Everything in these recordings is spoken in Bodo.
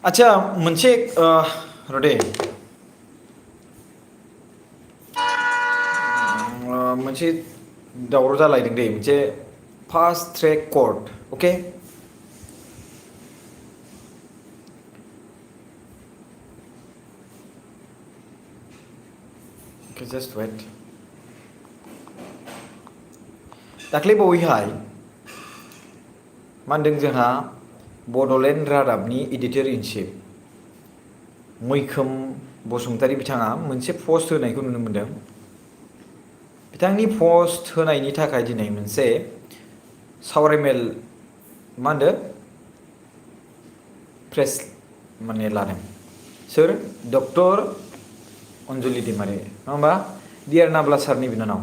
आच्छा मोनसे रदे मोनसे दावराव जालायदों दे मोनसे fast track court okay just wait दाख्लै बावैहाय मा होनदों जोंहा बड'लेण्ड रादाबनि एडिटर इन चिफ मैखोम बसुमतारी बिथाङा मोनसे पस्ट होनायखौ नुनो मोनदों। बिथांनि पस्ट होनायनि थाखाय दिनै मोनसे सावरायमेल मा होनदों प्रेस माने लादों सोर डक्टर अनजलि दैमारि नङा होमबा डियार नाब्ला सारनि बिनानाव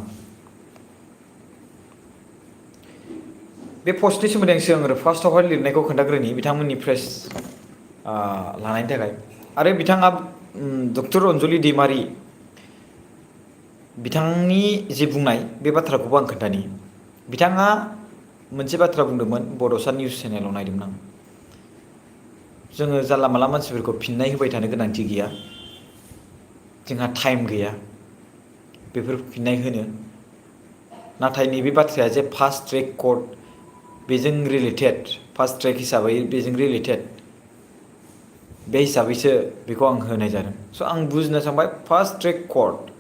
बे पस्टनि सोमोन्दै आं सिगां फार्स्टआवहाय लिरनायखौ खोन्थाग्रोनि बिथांमोननि प्रेस लानायनि थाखाय आरो बिथाङा डक्टर अनजलि दैमारि बिथांनि जे बुंनाय बे बाथ्राखौबो आं खोन्थानि बिथाङा मोनसे बाथ्रा बुंदोंमोन बड'सा निउस चेनेलाव नायदोंमोन आं जोङो जानला मानला मानसिफोरखौ फिननाय होबाय थानो गोनांथि गैया जोंहा टाइम गैया बेफोर फिननाय होनो नाथाय नैबे बाथ्राया जे फास्ट ट्रेक कर्ट बेजों रिलेटेड फास्ट ट्रेक हिसाबै बेजों रिलेटेड बे हिसाबैसो बेखौ आं होनाय जादों स' आं बुजिनो सानबाय फास्ट ट्रेक कर्ट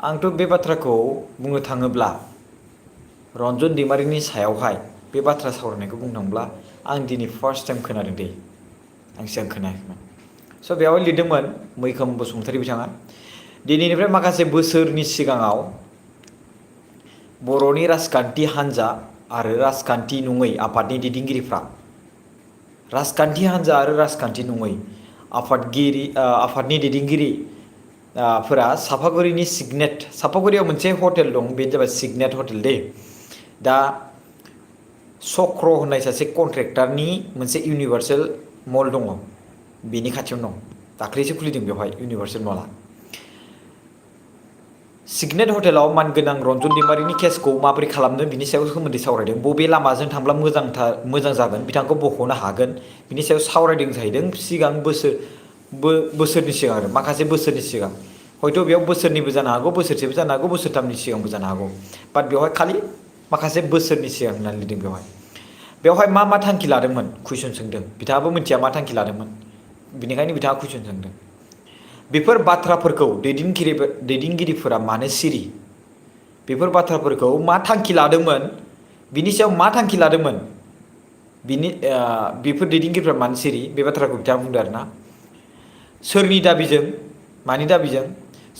आंथ' बे बाथ्राखौ बुंनो थाङोब्ला रन्जन दैमारिनि सायावहाय बे बाथ्रा सावरायनायखौ बुंनो थाङोब्ला आं दिनै फार्स्ट टाइम खोनादों दे आं सिगां खोनायाखैमोन स' बेवहाय लिरदोंमोन मैखोम बसुमतारी बिथाङा दिनैनिफ्राय माखासे बोसोरनि सिगाङाव बर'नि राजखान्थि हान्जा आरो राजखान्थि नङै आफादनि दैदेनगिरिफ्रा राजखान्थि हान्जा आरो राजखान्थि नङै आफादनि दैदेनगिरि फोरा सापागुरिनि सिगनेट सापागुरियाव मोनसे हटेल दं बेनो जाबाय सिगनेट हटेल दे दा चक्र होननाय सासे कन्ट्रेक्टारनि मोनसे इउनिभार्सेल मल दङ बेनि खाथियावनो दं दाख्लैसो खुलिदों बेवहाय इउनिभार्सेल मलआ सिगनेट हटेलाव मानगोनां रन्जन दैमारिनि केसखौ माबोरै खालामनो बिनि सायाव सोमोन्दै सावरायदों बबे लामाजों थांब्ला मोजां जागोन बिथांखौ बख'नो हागोन बिनि सायाव सावरायदों जाहैदों सिगां बोसोरनि सिगां आरो माखासे बोसोरनि सिगां हयथ' बेयाव बोसोरनैबो जानो हागौ बोसोरसेबो जानो हागौ बोसोरथामनि सिगांबो जानो हागौ बाट बेवहाय खालि माखासे बोसोरनि सिगां होननानै लिरदों बेवहाय मा थांखि लादोंमोन कुइसन सोंदों बिथाङाबो मिथिया मा थांखि लादोंमोन बिनिखायनो बिथाङा कुइसन सोंदों बेफोर बाथ्राफोरखौ दैदेनगिरिफोरा मानो सिरि बेफोर बाथ्राफोरखौ मा थांखि लादोंमोन बिनि सायाव मा थांखि लादोंमोन बेफोर दैदेनगिरिफ्रा मानो सिरि बे बाथ्राखौ बिथाङा बुंदों आरोना सोरनि दाबिजों मानि दाबिजों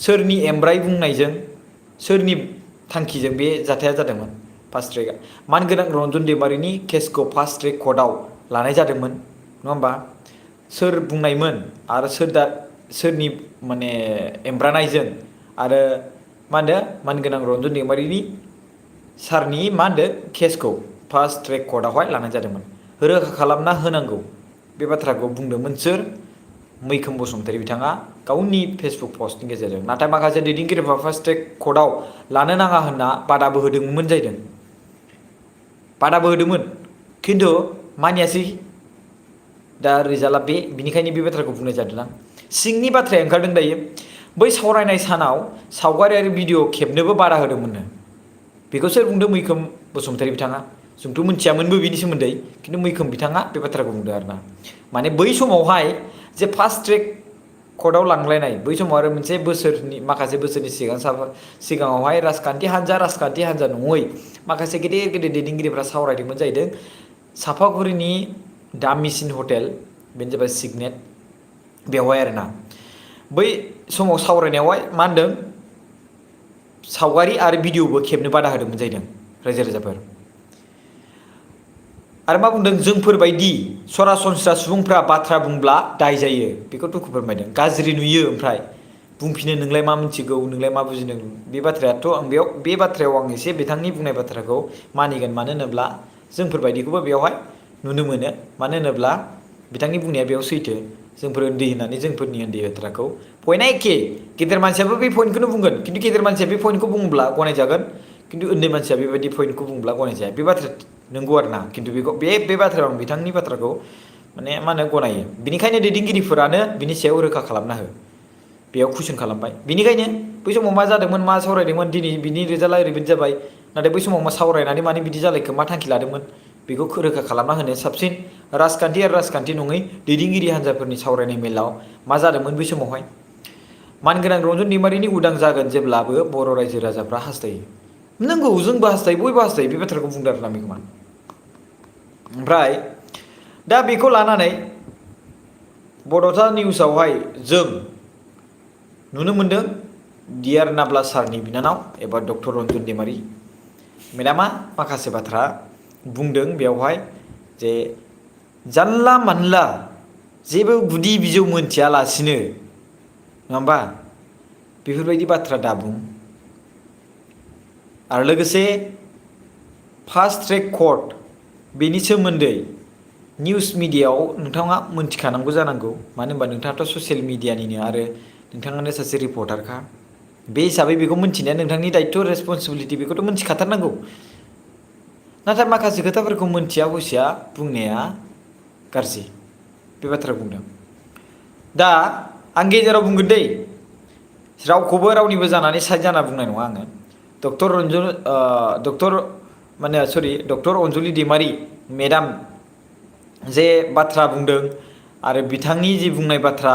सोरनि एमब्राय बुंनायजों सोरनि थांखिजों बे जाथाया जादोंमोन फास्ट ट्रेकआ मानगोनां रन्जन दैमारिनि केसखौ फास्ट ट्रेक कर्टआव लानाय जादोंमोन नङा होमबा सोर बुंनायमोन आरो सोरनि माने एमब्रानायजों आरो मा होनदों मानगोनां रन्जन दैमारिनि सारनि मा होनदों केसखौ फास्ट ट्रेक कर्टआवहाय लानाय जादोंमोन रोखा खालामना होनांगौ बे बाथ्राखौ बुंदोंमोन सोर मैखोम बसुमतारी बिथाङा गावनि फेसबुक पस्टनि गेजेरजों नाथाय माखासे दैदेनगिरिफ्रा फास्ट ट्रेक कर्टआव लानो नाङा होनना बादाबो होदोंमोन जाहैदों बादाबो होदोंमोन खिन्थु मानियासै दा रिजाल्टआ बिनिखायनो बे बाथ्राखौ बुंनाय जादों आं सिंनि बाथ्राया ओंखारदों दायो बै सावरायनाय सानाव सावगारि आरो भिडिअ खेबनोबो बादा होदोंमोननो बेखौ सोर बुंदों मैखोम बसुमतारी बिथाङा जोंथ' मिथियामोनबो बिनि सोमोन्दै खिन्थु मैखोम बिथाङा बे बाथ्राखौ बुंदों आरोना माने बै समावहाय जे फास्ट ट्रेक कर्टआव लांलायनाय बै समाव आरो मोनसे माखासे बोसोरनि सिगाङावहाय राजखान्थि हान्जा नङै माखासे गेदेर दैदेनगिरिफ्रा सावरायदोंमोन जाहैदों सापागुरिनि दामिसिन हटेल बेनो जाबाय सिगनेट बेवहाय आरोना बै समाव सावरायनायावहाय मा होनदों सावगारि आरो भिडिअबो खेबनो बादा होदोंमोन जाहैदों रायजोफोर आरो मा बुंदों जोंफोरबायदि सरासनस्रा सुबुंफ्रा बाथ्रा बुंब्ला दाय जायो बेखौ दुखु फोरमायदों गाज्रि नुयो ओमफ्राय बुंफिनो नोंलाय मा मिथिगौ नोंलाय मा बुजिनो बे बाथ्रायाथ' आं बे बाथ्रायाव आं एसे बिथांनि बुंनाय बाथ्राखौ मानिगोन मानो होनोब्ला जोंफोरबायदिखौबो बेवहाय नुनो मोनो मानो होनोब्ला बिथांनि बुंनाया बेयाव सैथो जोंफोर उन्दै होननानै जोंफोरनि उन्दै बाथ्राखौ पइन्टआ एखे गेदेर मानसियाबो बे पइन्टखौनो बुंगोन खिन्थु गेदेर मानसिया बे पइन्टखौ बुङोब्ला गनायजागोन खिन्थु उन्दै मानसिया बेबायदि पइन्टखौ बुङोब्ला गनायजाया बे बाथ्राया नंगौ आरोना खिन्थु बे बाथ्रायाव आं बिथांनि बाथ्राखौ माने मा होनो गनायो। बिनिखायनो दैदेनगिरिफोरानो बिनि सायाव रोखा खालामना हो, बेयाव कुइसन खालामबाय। बिनिखायनो बै समाव मा जादोंमोन, मा सावरायदोंमोन, दिनै बिनि रिजाल्टआ ओरैबायदि जाबाय, नाथाय बै समाव मा सावरायनानै माने बिदि जालायखो, मा थांखि लादोंमोन, बेखौ रोखा खालामना होनो साबसिन राजखान्थि आरो राजखान्थि नङै दैदेनगिरि हान्जाफोरनि सावरायनाय मेलाव मा जादोंमोन बै समावहाय। मानगोनां रन्जन दैमारिनि उदां जागोन जेब्लाबो बर' रायजो राजाफ्रा हास्थायो। नंगौ, जोंबो हास्थायो, बयबो हास्थायो, बे बाथ्राखौ बुंदों आरोना बिखुमा। ओमफ्राय दा बेखौ लानानै बड'सा निउसावहाय जों नुनो मोनदों डियार नाब्ला सारनि बिनानाव एबा डक्टर रन्जन दैमारि मेडामा माखासे बाथ्रा बुंदों बेवहाय, जे जानला मानला जेबो गुदि बिजौ मोनथियालासिनो, नङा होमबा, बेफोरबायदि बाथ्रा दाबुं। आरो लोगोसे फास्ट ट्रेक कर्ट बेनि सोमोन्दै निउस मिडियायाव नोंथाङा मोनथिखानांगौ जानांगौ, मानो होनबा नोंथाङाथ' ससियेल मिडियानिनो आरो नोंथाङानो सासे रिपर्टारखा। बे हिसाबै बेखौ मिन्थिनाया नोंथांनि दायथ' रेसपन्सिबिलिटि, बेखौथ' मिन्थिखाथारनांगौ। नाथाय माखासे खोथाफोरखौ मोनथिया हसिया बुंनाया गाज्रि, बे बाथ्रा बुंदों। दा आं गेजेराव बुंगोन दै, रावखौबो रावनिबो जानानै साइड जाना बुंनाय नङा आङो। डक्टर अनजलि दैमारि मेडाम जे बाथ्रा बुंदों आरो बिथांनि जि बुंनाय बाथ्रा,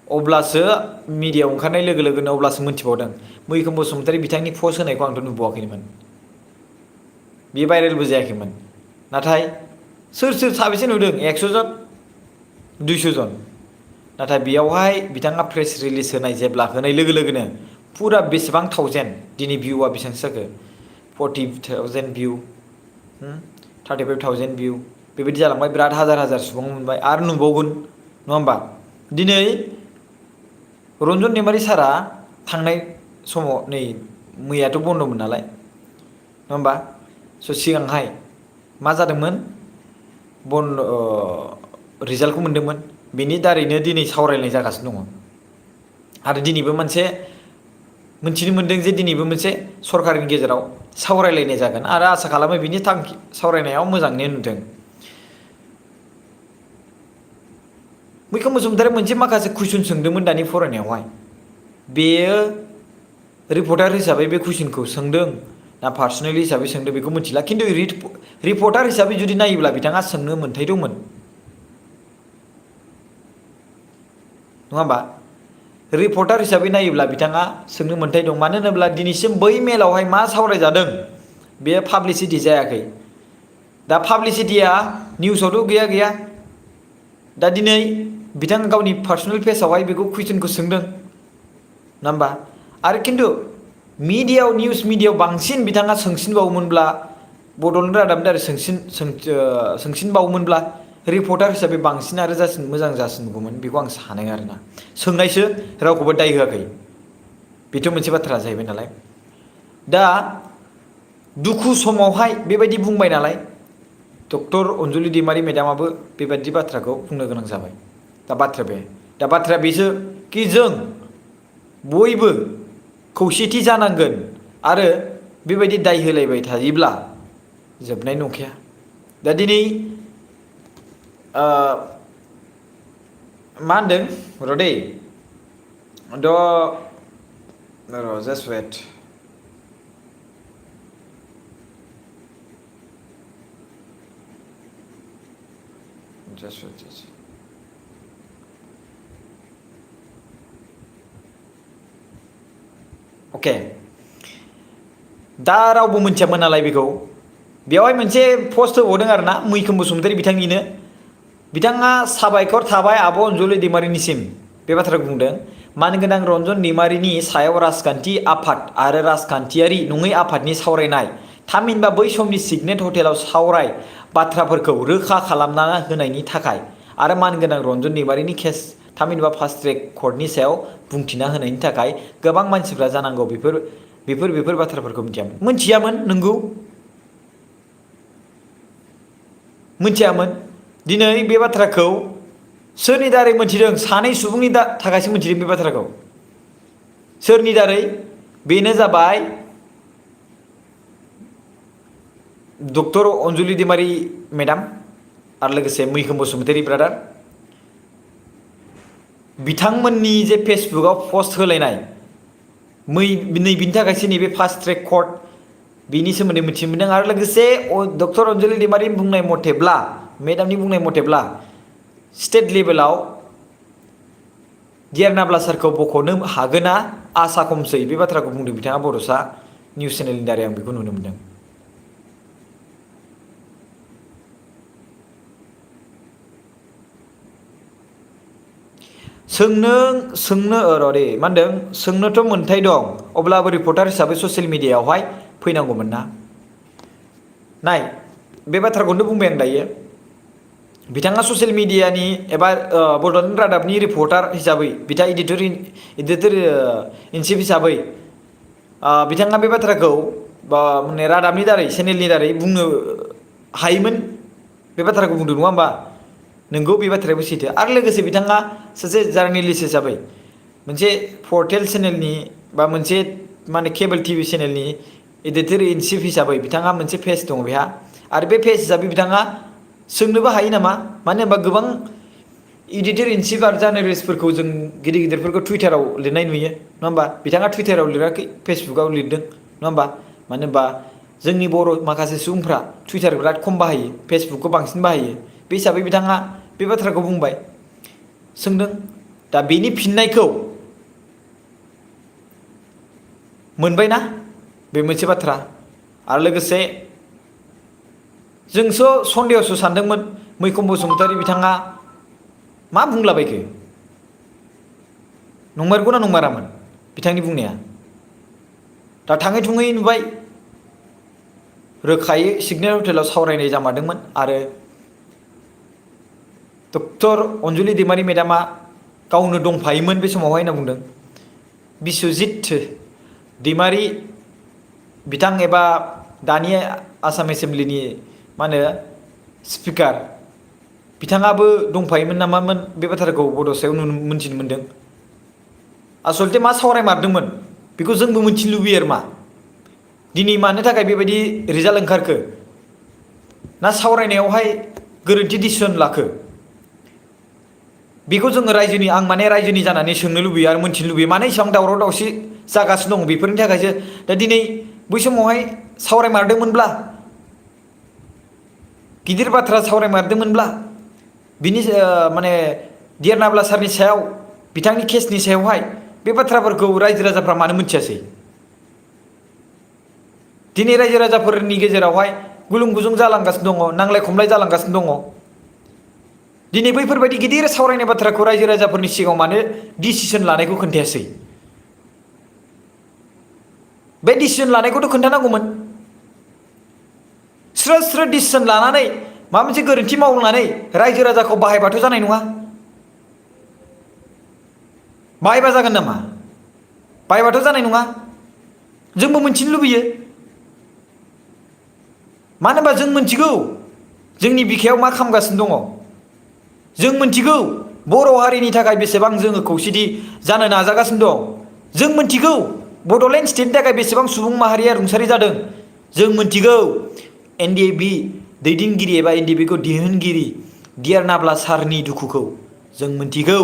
अब्लासो मिडियायाव ओंखारनाय लोगो लोगोनो अब्लासो मोनथिबावदों। मैखोम बसुमतारी बिथांनि पस्ट होनायखौ आंथ' नुबावाखैमोन, बेयो भाइरेलबो जायाखैमोन। नाथाय सोर सोर साबेसे नुदों, 100 जन 200 जन। नाथाय बेयावहाय बिथाङा प्रेस रिलिज होनाय जेब्ला होनाय लोगो लोगोनो फुरा बेसेबां थावजेन्ड, दिनै भिउआ बेसेबांसो जाखो, 40,000 भिउ, 35,000 भिउ, बेबायदि जालांबाय। बिराद हाजार हाजार सुबुं मोनबाय आरो नुबावगोन, नङा होमबा। दिनै रन्जन दैमारि सारा थांनाय समाव, नै मैयाथ' बन्द'मोन नालाय, नङा होमबा, स' सिगांहाय मा जादोंमोन, रिजाल्टखौ मोनदोंमोन। बेनि दारैनो दिनै सावरायनाय जागासिनो दङ। आरो दिनैबो मोनसे मोनथिनो मोनदों जे दिनैबो मोनसे सरकारनि गेजेराव सावरायलायनाय जागोन, आरो आसा खालामो बिनि थांखि सावरायनायाव मोजाङैनो नुदों। मैखोम बसुमतारी मोनसे माखासे कुइसन सोंदोंमोन दानि फरायनायावहाय, बेयो रिपर्टार हिसाबै बे कुइसनखौ सोंदों ना पार्सनेलि हिसाबै सोंदों बेखौ मिथिला, खिन्थु रिपर्टार हिसाबै जुदि नायोब्ला बिथाङा सोंनो मोन्थाय दंमोन, नङा होमबा। रिपर्टार हिसाबै नायोब्ला बिथाङा सोंनो मोन्थाय दं। मानो होनोब्ला दिनैसिम बै मेलावहाय मा सावरायजादों बेयो पाब्लिसिटि जायाखै। दा पाब्लिसिटिया निउसावथ' गैया। दा दिनै बिथाङा गावनि पार्सनेल पेजावहाय बेखौ कुइसनखौ सोंदों, नङा होमबा। आरो खिन्थु मिडियायाव, निउस मिडियायाव बांसिन बिथाङा सोंसिनबावोमोनब्ला, बड'लेण्ड रादाबनि दारै सोंसिनबावोमोनब्ला रिपर्टार हिसाबै बांसिन आरो मोजां जासिनगौमोन, बेखौ आं सानो आरोना। सोंनायसो, रावखौबो दाय होआखै, बेथ' मोनसे बाथ्रा जाहैबाय नालाय। दा दुखु समावहाय बेबायदि बुंबाय नालाय, डक्टर अनजलि दैमारि मेडामाबो बेबायदि बाथ्राखौ बुंनो गोनां जाबाय। दा बाथ्राया बेसो कि जों बयबो खौसेथि जानांगोन, आरो बेबायदि दाय होलायबाय थायोब्ला जोबनाय नंखाया। दा दिनै मा होनदों र'दै, जास्ट वेट, अके। दा रावबो मोनथियामोन नालाय बेखौ, बेवहाय मोनसे पस्ट होबावदों आरोना मैखोम बसुमतारी बिथांनिनो। बिथाङा साबायखर थाबाय आब' अनजलि दैमारिनिसिम, बे बाथ्राखौ बुंदों। मानगोनां रन्जन दैमारिनि सायाव राजखान्थि आफाद आरो राजखान्थियारि नङै आफादनि सावरायनाय, थामहिनबा बै समनि सिगनेट हटेलाव सावराय बाथ्राफोरखौ रोखा खालामना होनायनि थाखाय, आरो मानगोनां रन्जन दैमारिनि केस, थामहिनबा फास्ट ट्रेक कर्टनि सायाव बुंथिना होनायनि थाखाय गोबां मानसिफ्रा जानांगौ बेफोर बाथ्राफोरखौ मोनथियामोन। नंगौ, मोनथियामोन। दिनै बे बाथ्राखौ सोरनि दारै मोनथिदों, सानै सुबुंनि थाखायसो मोनथिदों बे बाथ्राखौ। सोरनि दारै? बेनो जाबाय डक्टर अनजलि दैमारि मेडाम आरो लोगोसे मैखोम बसुमतारी ब्रादार बिथांमोननि जे फेसबुकआव पस्ट होलायनाय नैबिनि थाखायसो नैबे फास्ट ट्रेक कर्ट बिनि सोमोन्दै मिथिनो मोनदों। आरो लोगोसे डक्टर अनजलि दैमारि बुंनाय मथेब्ला मेडामनि बुंनाय मथेब्ला स्टेट लेभेलाव डियार नाब्ला सारखौ बख'नो हागोना आसा खमसै बे बाथ्राखौ बुंदों बिथाङा बड'सा निउस चेनेलनि दारै आं बेखौ नुनो मोनदों। सोंनो र' दे मा होनदों सोंनोथ' मोन्थाय दं अब्लाबो रिपर्टार हिसाबै ससियेल मिडियायावहाय फैनांगौमोन ना। नाय बे बाथ्राखौनो बुंबाय आं दायो बिथाङा ससियेल मिडियानि एबा बड'लेण्ड रादाबनि रिपर्टार हिसाबै बिथाङा एडिटर इन चिफ हिसाबै बिथाङा बे बाथ्राखौ माने रादाबनि दारै चेनेलनि दारै बुंनो हायोमोन बे बाथ्राखौ बुंदों नङा होमबा। नोंगौ बे बाथ्रायाबो सैथो। आरो लोगोसे बिथाङा सासे जार्नेलिस्ट हिसाबै मोनसे पर्टेल चेनेलनि बा मोनसे माने केबोल टिभि चेनेलनि एडिटर इन चिफ हिसाबै बिथाङा मोनसे पेज दङ बेहा। आरो बे पेज हिसाबै बिथाङा सोंनोबो हायो नामा। मानो होनबा गोबां एडिटर इन चिफ आरो जार्नेलिस्टफोरखौ जों गिदिर गिदिरफोरखौ टुइटाराव लिरनाय नुयो नङा होमबा। बिथाङा टुइटाराव लिराखै फेसबुकाव लिरदों नङा होमबा। मानो होनबा जोंनि बर' माखासे सुबुंफ्रा टुइटार बिराद खम बाहायो फेसबुकखौ बांसिन बाहायो बे हिसाबै बिथाङा बे बाथ्राखौ बुंबाय सोंदों। दा बेनि फिननायखौ मोनबायना बे मोनसे बाथ्रा। आरो लोगोसे जोंसो सन्देहसो सानदोंमोन मैखोम बसुमतारी बिथाङा मा बुंलाबायखो नंमारगौना नंमारामोन बिथांनि बुंनाया। दा थाङै थुङै नुबाय रोखायै सिगनेल हटेलाव सावरायनाय जामारदोंमोन आरो डक्टर अनजलि दैमारि मेडामा गावनो दंफायोमोन बे समावहाय होनना बुंदों। बिस्वजित दैमारि बिथां एबा दानि आसाम एसेम्बलिनि मा होनो स्पिकार बिथाङाबो दंफायोमोन नामामोन बे बाथ्राखौ बड'सायाव मोनथिनो मोनदों। आसलथे मा सावरायमारदोंमोन बेखौ जोंबो मोनथिनो लुबैयो आरो मा दिनै मानो थाखाय बेबायदि रिजाल्ट ओंखारखो ना सावरायनायावहाय गोरोन्थि डिसिसन लाखो बेखौ जोङो रायजोनि आं माने रायजोनि जानानै सोंनो लुबैयो आरो मोनथिनो लुबैयो मानो एसेबां दावराव दावसि जागासिनो दं बेफोरनि थाखायसो। दा दिनै बै समावहाय सावरायमारदोंमोनब्ला गिदिर बाथ्रा सावरायमारदोंमोनब्ला बिनि माने डियार नाब्ला सारनि सायाव बिथांनि केसनि सायावहाय बे बाथ्राफोरखौ रायजो राजाफ्रा मानो मोनथियासै। दिनै रायजो राजाफोरनि गेजेरावहाय गुलुं गुजुं जालांगासिनो दङ नांलाय खमलाय जालांगासिनो दङ। दिनै बैफोरबायदि गिदिर सावरायनाय बाथ्राखौ रायजो राजाफोरनि सिगाङाव मानो डिसिसन लानायखौ खोन्थायासै। बे डिसिसन लानायखौथ' खोन्थानांगौमोन। स्रो स्रो डिसिसन लानानै माबा मोनसे गोरोन्थि मावनानै रायजो राजाखौ बाहायबाथ' जानाय नङा। बाहायबा जागोन नामा बाहायबाथ' जानाय नङा। जोंबो मोनथिनो लुबैयो मानो होनबा जों मोनथिगौ जोंनि बिखायाव मा खामगासिनो दङ। जों मोनथिगौ बर' हारिनि थाखाय बेसेबां जोङो खौसेथि जानो नाजागासिनो दं। जों मोनथिगौ बड'लेण्ड स्टेटनि थाखाय बेसेबां सुबुं माहारिया रुंसारि जादों। जों मोनथिगौ एनडिएफबि दैदेनगिरि एबा एनडिएफबिखौ दिहुनगिरि डियार नाब्ला सारनि दुखुखौ जों मोनथिगौ।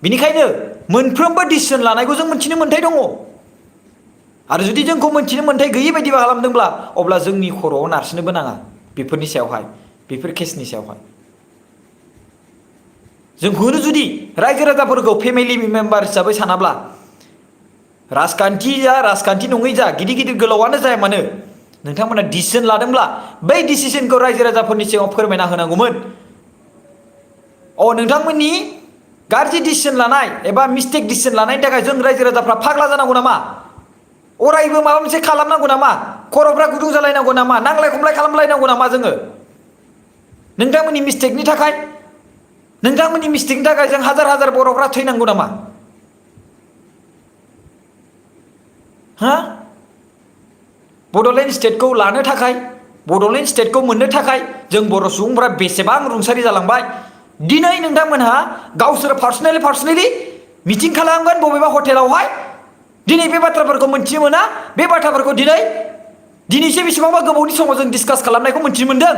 बेनिखायनो मोनफ्रोमबो डिसिसन लानायखौ जों मोनथिनो मोन्थाय दङ। आरो जुदि जोंखौ मोनथिनो मोन्थाय गैयि बायदिबा खालामदोंब्ला अब्ला जोंनि खर'आव नारसिननोबो नाङा बेफोरनि सायावहाय बेफोर केसनि सायावहाय। जोंखौनो जुदि रायजो राजाफोरखौ फेमिलि मेम्बार हिसाबै सानाब्ला राजखान्थि जा राजखान्थि नङै जा गिदिर गिदिर गोलावानो जाया मानो नोंथांमोना डिसिसन लादोंब्ला बै डिसिसनखौ रायजो राजाफोरनि सिगाङाव फोरमायना होनांगौमोन। नोंथांमोननि गाज्रि डिसिसन लानाय एबा मिस्टेक डिसिसन लानायनि थाखाय जों रायजो राजाफ्रा फाग्ला जानांगौ नामा अरायबो माबा मोनसे खालामनांगौ नामा खर'फ्रा गुदुं जालायनांगौ नामा नांलाय खमलाय खालामलायनांगौ नामा जोङो नोंथांमोननि मिस्टेकनि थाखाय नोंथांमोननि मिस्टेकनि थाखाय जों हाजार हाजार बर'फ्रा थैनांगौ नामा हा बड'लेण्ड स्टेटखौ लानो थाखाय बड'लेण्ड स्टेटखौ मोननो थाखाय जों बर' सुबुंफ्रा बेसेबां रुंसारि जालांबाय। दिनै नोंथांमोनहा गावसोर पार्सनेलि मिटिं खालामगोन बबेबा हटेलावहाय दिनै बे बाथ्राफोरखौ मोनथिनो मोना बे बाथ्राफोरखौ दिनैसो बेसेबांबा गोबावनि समाव जों डिसकास खालामनायखौ मोनथिनो मोनदों।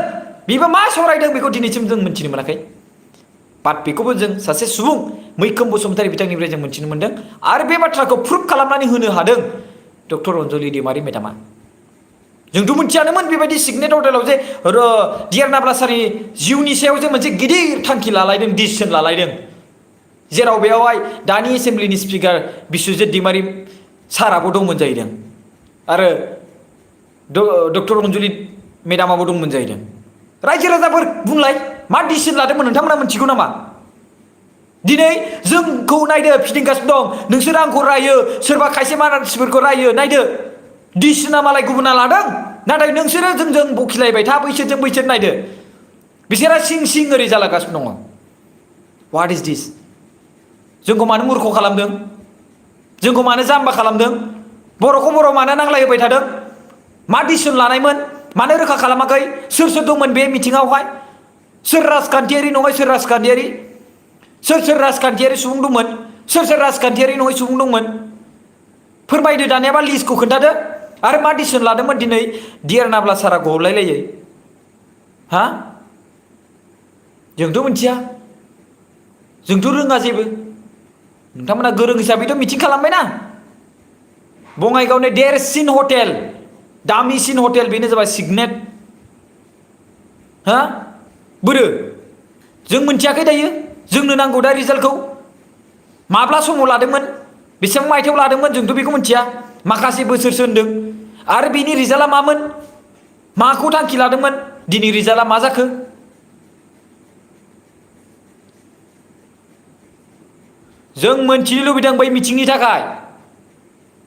बिबो मा सावरायदों बेखौ दिनैसिम जों मिथिनो मोनाखै। बाट बेखौबो जों सासे सुबुं मैखोम बसुमतारी बिथांनिफ्राय जों मिथिनो मोनदों आरो बे बाथ्राखौ प्रुफ खालामनानै होनो हादों डक्टर अनजलि दैमारि मेडामा। जोंथ' मिथियानोमोन बेबायदि सिगनेट हटेलाव जे डियार नाब्लासारनि जिउनि सायाव जे मोनसे गिदिर थांखि लालायदों, डिसिसन लालायदों, जेराव बेयावहाय दानि एसेम्ब्लिनि स्पिकार बिस्वजित दैमारि साराबो दंमोन जाहैदों आरो डक्टर अनजलि मेडामाबो दंमोन जाहैदों। रायजो राजाफोर बुंलाय मा डिसिसन लादोंमोन नोंथांमोना मिथिगौ नामा? दिनै जोंखौ नायदो फिदिंगासिनो दं, नोंसोर आंखौ रायो, सोरबा खायसे मानसिफोरखौ रायो, नायदो डिसिसना मालाय गुबुना लादों, नाथाय नोंसोरो जोंजों बखिलायबाय था, बैसोर नायदो बिसोरा सिं ओरै जालागासिनो दङ। व्हाट इज दिस? जोंखौ मानो मूर्ख खालामदों? जोंखौ मानो जाम्बा खालामदों? बर'खौ बर' मानो नांलाय होबाय थादों? मा डिसिसन लानायमोन? मानो रोखा खालामाखै? सोर दंमोन बे मिटिङावहाय? सोर राजखान्थियारि नङै सोर राजखान्थियारि? सोर राजखान्थियारि सुबुं दंमोन? सोर राजखान्थियारि नङै सुबुं दंमोन? फोरमायदो दानियाबा लिस्टखौ खोन्थादो। आरो मा डिसिसन लादोंमोन दिनै डियार नाब्ला सारा गलायलायै? हा? जोंथ' मिथिया, जोंथ' रोङा जेबो। नोंथांमोना गोरों हिसाबैथ' मिटिं खालामबायना। बङाइगावनि देरसिन हटेल, दामिसिन हटेल, बेनो जाबाय सिगनेट। हा? बोरो जों मिथियाखै दायो? जोंनो नांगौ दा रिजाल्टखौ। माब्ला समाव लादोंमोन, बेसेबां मायथाइयाव लादोंमोन, जोंथ' बेखौ मिथिया। माखासे बोसोरसो होनदों आरो बेनि रिजाल्टआ मामोन? माखौ थांखि लादोंमोन? दिनै रिजाल्टआ मा जाखो? जों मोनथिनो लुबैदों बै मिटिंनि थाखाय।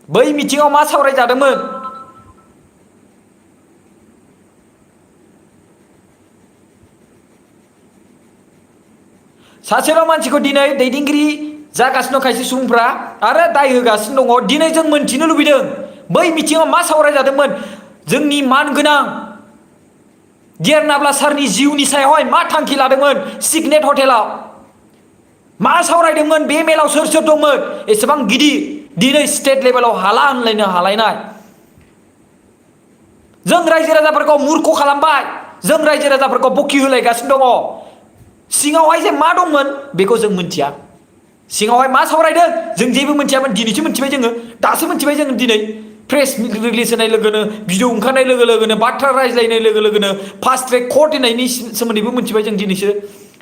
बै मिटिङाव मा सावरायजादोंमोन? सासेल' मानसिखौ दिनै दैदेनगिरि जागासिनो दं खायसे सुबुंफ्रा आरो दाय होगासिनो दङ। दिनै जों मोनथिनो लुबैदों बै मिटिङाव मा सावरायजादोंमोन? जोंनि मानगोनां डियार नाब्ला सारनि जिउनि सायावहाय मा थांखि लादोंमोन सिगनेट हटेलाव? मा सावरायदोंमोन? बे मेलाव सोर दंमोन? एसेबां गिदिर दिनै स्टेट लेभेलाव हाला होनलायनो हालायनाय। जों रायजो राजाफोरखौ मूर्ख खालामबाय, जों रायजो राजाफोरखौ बखि होलायगासिनो दङ। सिङावहाय जे मा दंमोन बेखौ जों मिथिया। सिङावहाय मा सावरायदों जों जेबो मिथियामोन। दिनैसो मिथिबाय जोङो, दासो मिथिबाय जोङो। दिनै प्रेस रिलिज होनाय लोगोनो, भिडिअ ओंखारनाय लोगो लोगोनो, बाथ्रा रायज्लायनाय लोगो लोगोनो, फास्ट ट्रेक कर्ट होनायनि सोमोन्दैबो मिथिबाय जों दिनैसो।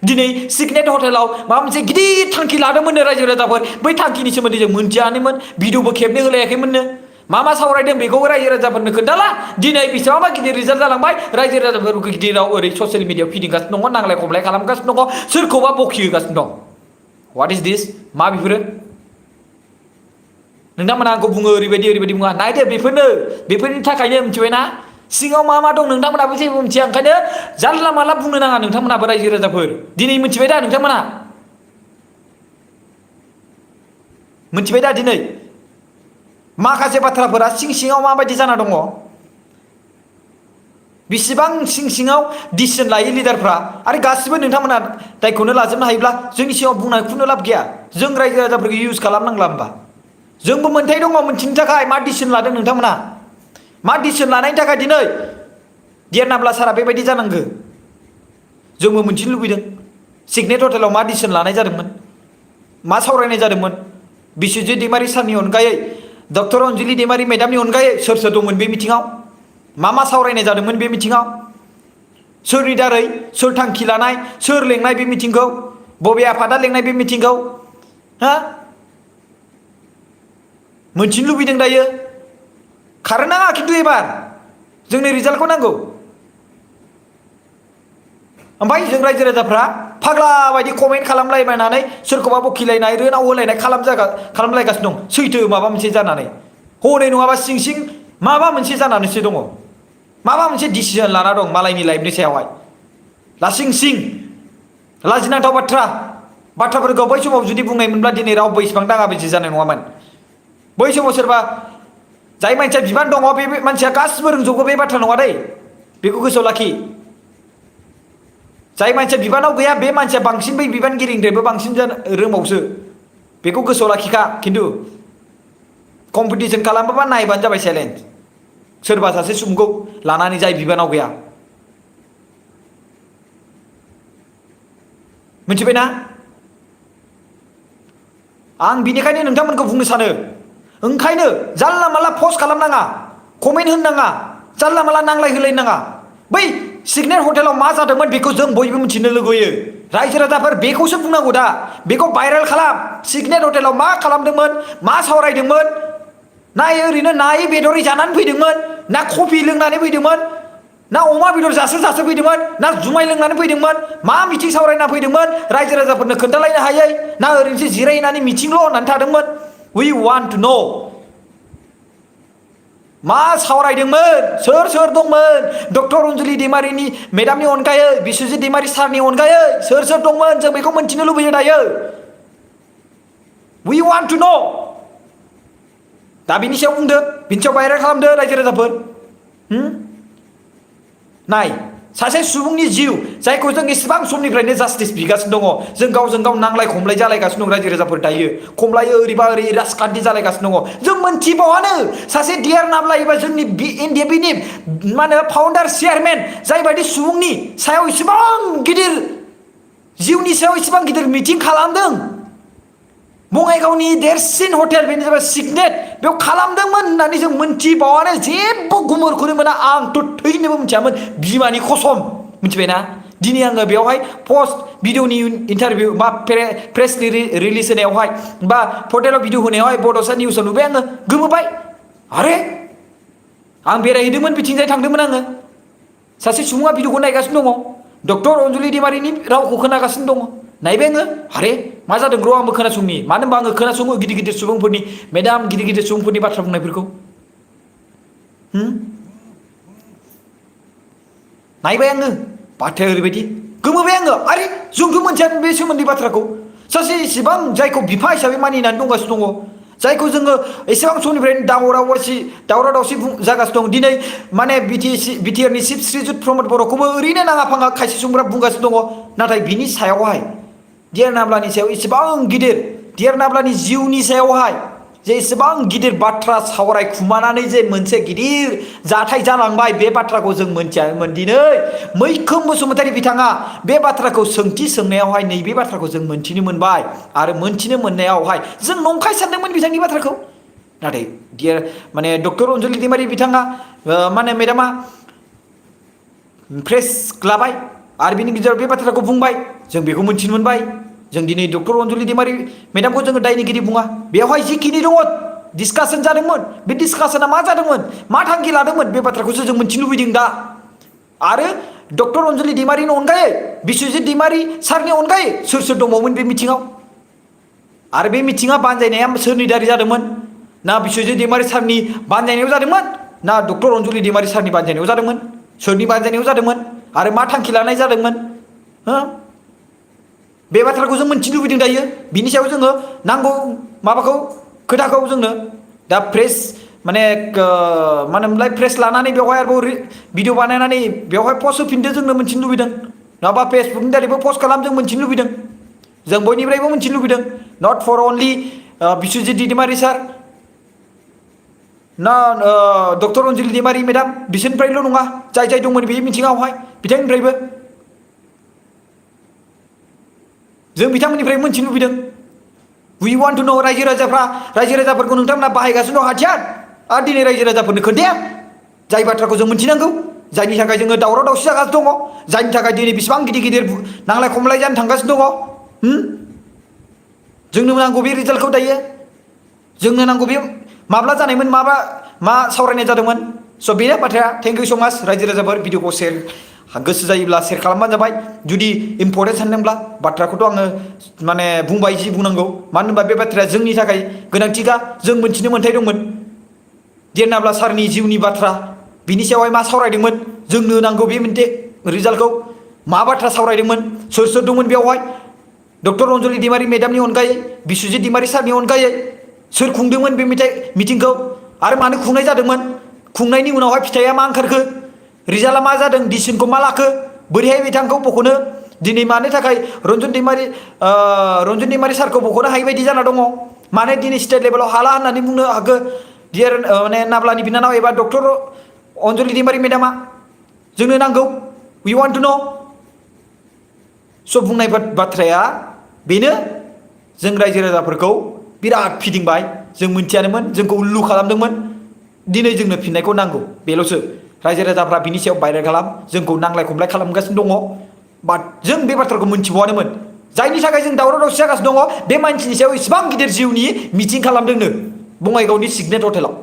दिनै सिगनेट हटेलाव माबा मोनसे गिदिर थांखि लादोंमोननो रायजो राजाफोर, बै थांखिनि सोमोन्दै जों मिथियानोमोन। भिडिअबो खेबनो होलायाखैमोननो। मा सावरायदों बेखौ रायजो राजाफोरनो खोन्थाला। दिनै बेसेबांबा गिदिर रिजाल्ट जालांबाय, रायजो राजाफोरखौ गिदिराव ओरै ससियेल मिडियायाव फिदिंगासिनो दङ, नांलाय खमलाय खालामगासिनो दङ, सोरखौबा बखि होगासिनो दं। व्हाट इज दिस? मा बेफोरो? नोंथांमोना आंखौ बुङो ओरैबायदि बुङा। नायदो बेफोरनि थाखायनो मिथिबायना सिङाव मा दं नोंथांमोनाबो जेबो मिथिया। ओंखायनो जानला मानला बुंनो नाङा नोंथांमोनाबो रायजो राजाफोर। दिनै मिथिबाय दा नोंथांमोना? मिथिबाय दा दिनै? माखासे बाथ्राफोरा सिङाव माबायदि जाना दङ? बेसेबां सिङाव डिसिसन लायो लिडारफ्रा। आरो गासिबो नोंथांमोना दायखौनो लाजोबनो हायोब्ला जोंनि सिगाङाव बुंनायखौनो लाब गैया। जों रायजो राजाफोरखौ इउज खालामनांला होमबा? जोंबो मोन्थाय दङ मोनथिनो थाखाय मा डिसिसन लादों नोंथांमोना। मा डिसिसन लानायनि थाखाय दिनै डियार नाब्ला सारा बेबायदि जानांगौ? जोंबो मोनथिनो लुबैदों सिगनेट हटेलाव मा डिसिसन लानाय जादोंमोन, मा सावरायनाय जादोंमोन? बिस्वजित दैमारि सारनि अनगायै, डक्टर अनजलि दैमारि मेडामनि अनगायै सोर दंमोन बे मिटिङाव? मा सावरायनाय जादोंमोन बे मिटिङाव? सोरनि दारै, सोर थांखि लानाय, सोर लेंनाय बे मिटिंखौ? बबे आफादा लेंनाय बे मिटिंखौ? हा? मोनथिनो लुबैदों दायो। खारनो नाङा खिन्थु एबार जोंनो रिजाल्टखौ नांगौ। ओमफ्राय जों रायजो राजाफ्रा फाग्ला बायदि कमेन्ट खालामलायबायनानै सोरखौबा बखिलायनाय, रोनाव होलायनाय खालामलायगासिनो दं। सैथो माबा मोनसे जानानै हनै नङाबा सिं माबा मोनसे जानानैसो दङ। माबा मोनसे डिसिसन लाना दं मालायनि लाइफनि सायावहाय। लासिं लाजिनांथाव बाथ्राफोरखौ बै समाव जुदि बुंनायमोनब्ला दिनै रावबो इसेबां दाङा बाजि जानाय नङामोन। बै समाव सोरबा जाय मानसिया बिबान दङ बे मानसिया गासिबो रोंजोबगौ बे बाथ्रा नङा दै। बेखौ गोसोआव लाखि। जाय मानसिया बिबानाव गैया बे मानसिया बांसिन बै बिबानगिरिनिफ्रायबो बांसिन रोंबावसो। बेखौ गोसोआव लाखिखा। खिन्थु कम्पिटिसन खालामोबा नायबानो जाबाय साइलेन्ट। सोरबा सासे सुबुंखौ लानानै जाय बिबानाव गैया। मिथिबायना? आं बिनिखायनो नोंथांमोनखौ बुंनो सानो, ओंखायनो जानला माला पस्ट खालामनाङा, कमेन्ट होनाङा, जानला माला नांलाय होलाय नाङा। बै सिगनेट हटेलाव मा जादोंमोन बेखौ जों बयबो मिथिनो लुगैयो। रायजो राजाफोर बेखौसो बुंनांगौ दा, बेखौ भाइरेल खालाम। सिगनेट हटेलाव मा खालामदोंमोन, मा सावरायदोंमोन, ना ओरैनो नायै बेदरै जानानै फैदोंमोन, ना कफि लोंनानै फैदोंमोन, ना अमा बेदर जासो फैदोंमोन, ना जुमाय लोंनानै फैदोंमोन, मा मिथिं सावरायना फैदोंमोन रायजो राजाफोरनो खोन्थालायनो हायै, ना ओरैनोसो जिरायनानै मिथिंल' होननानै थादोंमोन? We want to know. मा सावरायदोंमोन, सोर सोर दंमोन? डक्टर अनजुलि दैमारिनि मेडामनि अनगायै, बिस्वजित दैमारि सारनि अनगायै सोर सोर दंमोन? जों बेखौ मोन्थिनो लुबैयो दायो। We want to know. दा बिनि सायाव बुंदो, बिनि सायाव भाइरेल खालामदो रायजो राजाफोर। नाय, सासे सुबुंनि जिउ जायखौ जों एसेबां समनिफ्रायनो जास्टिस बिगासिनो दङ, जों गावजों गाव नांलाय खमलाय जालायगासिनो दं रायजो राजाफोर दायो, खमलायो ओरैबा ओरै राजखान्थि जालायगासिनो दङ। जों मोनथिबावानो सासे डिआर नाब्ला एबा जोंनि एनडिएफबिनि मा होनो फाउन्डार चेयारमेन जायबायदि सुबुंनि सायाव इसेबां गिदिर, जिउनि सायाव इसेबां गिदिर मिटिं खालामदों, बङाइगावनि देरसिन हटेल बेनो जाबाय सिगनेट, बेयाव खालामदोंमोन होननानै जों मोनथिबावानो, जेबो गुमुरखौनो मोना। आंथ' थैनोबो मिथियामोन, बिमानि कसम। मिथिबायना? दिनै आङो बेवहाय पस्ट भिडिअनि इन्टारभिउ बा प्रेस रिलिज होनायावहाय बा पर्टेलाव भिडिअ होनायावहाय बड'सा निउसाव नुबाय, आङो गोमोबाय। आरे आं बेरायहैदोंमोन, बिथिंजाय थांदोंमोन आङो, सासे सुबुङा भिडिअखौ नायगासिनो दङ, डक्टर अनजुलि दैमारिनि रावखौ खोनागासिनो दङ। नायबाय आङो, आरे मा जादों र' आंबो खोनासंनि। मानो होनबा आङो खोनासङो गिदिर गिदिर सुबुंफोरनि, मेडाम गिदिर गिदिर सुबुंफोरनि बाथ्रा बुंनायफोरखौ। नायबाय आङो, बाथ्राया ओरैबायदि गोमोबाय आङो। आरे जोंथ' मोनथियानो बे सोमोन्दै बाथ्राखौ। सासे इसेबां जायखौ बिफा हिसाबै मानिनानै दंगासिनो दङ, जायखौ जोङो एसेबां समनिफ्रायनो दावराव दावसि जागासिनो दं। दिनै माने बिटिआरनि चिफ श्रीजुत प्रमद बर'खौबो ओरैनो नाङा फाङा खायसे सुबुंफोरा बुंगासिनो दङ। नाथाय बिनि सायावहाय, डिआर नाब्लानि सायाव इसेबां गिदिर, डिआर नाब्लानि जिउनि सायावहाय जे इसेबां गिदिर बाथ्रा सावरायखुमानानै जे मोनसे गिदिर जाथाय जालांबाय, बे बाथ्राखौ जों मोनथियामोन। दिनै मैखोम बसुमतारी बिथाङा बे बाथ्राखौ सोंथि सोंनायावहाय नैबे बाथ्राखौ जों मोनथिनो मोनबाय। आरो मोनथिनो मोननायावहाय जों नंखाय सानदोंमोन बिथांनि बाथ्राखौ। नाथाय डिआर माने डक्टर अनजुलि दैमारि बिथाङा माने मेडामा प्रेस लाबाय आरो बिनि गेजेराव बे बाथ्राखौ बुंबाय, जों बेखौ मोनथिनो मोनबाय। जों दिनै डक्टर अनजुलि दैमारि मेडामखौ जोङो दायनिगिरि बुङा। बेवहाय जिखिनि दङ डिसकासन जादोंमोन, बे डिसकासना मा जादोंमोन, मा थांखि लादोंमोन, बे बाथ्राखौसो जों मोनथिनो लुबैदों दा। आरो डक्टर अनजुलि दैमारिनि अनगायै, बिस्वजित दैमारि सारनि अनगायै सोर सोर दंबावोमोन बे मिथिङाव? आरो बे मिथिङा बानजायनाया सोरनि दारै जादोंमोन? ना बिस्वजित दैमारि सारनि बानजायनायाव जादोंमोन, ना डक्टर अनजुलि दैमारि सारनि बानजायनायाव जादोंमोन? सोरनि बानजायनायाव जादोंमोन आरो मा थांखि लानाय जादोंमोन? बे बाथ्राखौ जों मोनथिनो लुबैदों दायो। बिनि सायाव जोङो नांगौ माबाखौ, खोथाखौ जोंनो दा प्रेस माने मा होनोमोनलाय, प्रेस लानानै बेवहाय आरोबाव भिडिअ बानायनानै बेवहाय पस्ट होफिनदो, जोंनो मोनथिनो लुबैदों। नङाबा फेसबुकनि दारैबो पस्ट खालाम, जों मोनथिनो लुबैदों। जों बयनिफ्रायबो मोनथिनो लुबैदों। नट फर अनलि बिस्वजित दैमारि सार, ना डक्टर अनजुलि दैमारि मेडाम, बिसोरनिफ्रायल' नङा, जाय जाय दंमोन बे मिथिङावहाय बिथांनिफ्रायबो जों बिथांमोननिफ्राय मोनथिनो लुबैदों। We want to know. रायजो राजाफोरखौ नोंथांमोना बाहायगासिनो दं हाथियार, आरो दिनै रायजो राजाफोरनो खोन्थाया। जाय बाथ्राखौ जों मोनथिनांगौ, जायनि थाखाय जोङो दावराव दावसि जागासिनो दङ, जायनि थाखाय दिनै बेसेबां गिदिर गिदिर नांलाय खमलाय जानो थांगासिनो दङ। जोंनो नांगौ बे रिजाल्टखौ दायो। जोंनो नांगौ बे माब्ला जानायमोन, मा सावरायनाय जादोंमोन। स' बेनो बाथ्राया। थेंक इउ स' माच रायजो राजाफोर। भिडिअखौ गोसो जायोब्ला शेयार खालामबानो जाबाय। जुदि इम्परटेन्ट सानदोंब्ला, बाथ्राखौथ' आङो माने बुंबाय जि बुंनांगौ। मानो होनबा बे बाथ्राया जोंनि थाखाय गोनांथिखा। जों मोनथिनो मोन्थाय दंमोन डिआर नाब्ला सारनि जिउनि बाथ्रा, बिनि सायावहाय मा सावरायदोंमोन, जोंनो नांगौ बे मोनसे रिजाल्टखौ। मा बाथ्रा सावरायदोंमोन, सोर सोर दंमोन बेवहाय, डक्टर अनजुलि दैमारि मेडामनि अनगायै, बिस्वजित दैमारि सारनि अनगायै सोर खुंदोंमोन बे मिटिंखौ, आरो मानो खुंनाय जादोंमोन, खुंनायनि उनावहाय फिथाइया मा ओंखारखो, रिजाल्टआ मा जादों, डिसिसनखौ मा लाखो, बोरैहाय बिथांखौ बख'नो, दिनै मानो थाखाय रन्जन दैमारि सारखौ बख'नो हायि बायदि जाना दङ, मानो दिनै स्टेट लेभेलाव हाला होननानै बुंनो हाखो डिआर माने नाब्लानि बिनानाव एबा डक्टर अनजुलि दैमारि मेडामा। जोंनो नांगौ। We want to know. स' बुंनाय बाथ्राया बेनो, जों रायजो राजाफोरखौ बिराद फिदिंबाय, जों मिथियानोमोन, जोंखौ उल्लु खालामदोंमोन, दिनै जोंनो फिननायखौ नांगौ बेल'सो। रायजो राजाफ्रा बिनि सायाव बायराल खालाम, जोंखौ नांलाय खमलाय खालामगासिनो दङ, बाट जों बे बाथ्राखौ मिथिबावानोमोन, जायनि थाखाय जों दावराव दावसि जागासिनो दङ। बे मानसिनि सायाव इसिबां गिदिर जिउनि मिटिं खालामदोंनो बङाइगावनि सिगनेट हटेलाव,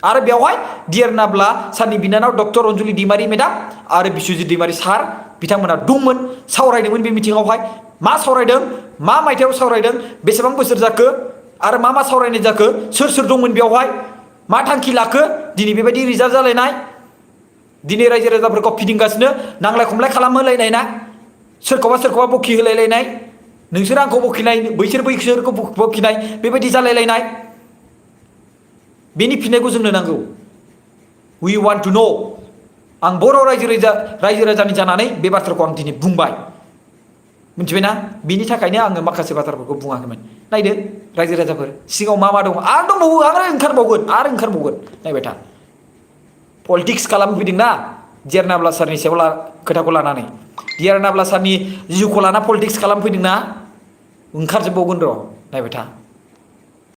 आरो बेवहाय डियार नाब्ला सारनि बिनानाव डक्टर अनजुलि दैमारि मेडाम आरो बिस्वजित दैमारि सार बिथांमोना दंमोन, सावरायदोंमोन बे मिटिङावहाय। मा सावरायदों, मा मायथाइयाव सावरायदों, बेसेबां बोसोर जाखो, आरो मा सावरायनाय जाखो, सोर सोर दंमोन बेवहाय, मा थांखि लाखो, दिनै बेबायदि रिजाल्ट जालायनाय, दिनै रायजो राजाफोरखौ फिदिंगासिनो, नांलाय खमलाय खालामहोलायनाय ना, सोरखौबा बखि होलायलायनाय, नोंसोर आंखौ बखिनाय, बैसोरखौ बखिनाय, बेबायदि जालायलायनाय। बेनि फिननायखौ जोंनो नांगौ। We want to know. आं बर' रायजो राजानि जानानै बे बाथ्राखौ आं दिनै बुंबाय, मिथिबायना? बिनि थाखायनो आङो माखासे बाथ्राफोरखौ बुङाखैमोन। नायदो रायजो राजाफोर, सिगाङाव मा दङ, आरो दंबावो, आरो ओंखारबावगोन, नायबाय था। पलिटिक्स खालामफैदोंना डियार नाब्ला सारनि सायाव खोथाखौ लानानै, डियार नाब्ला सारनि जिउखौ लाना पलिटिक्स खालामफैदोंना, ओंखारजोबबावगोन र', नायबाय था।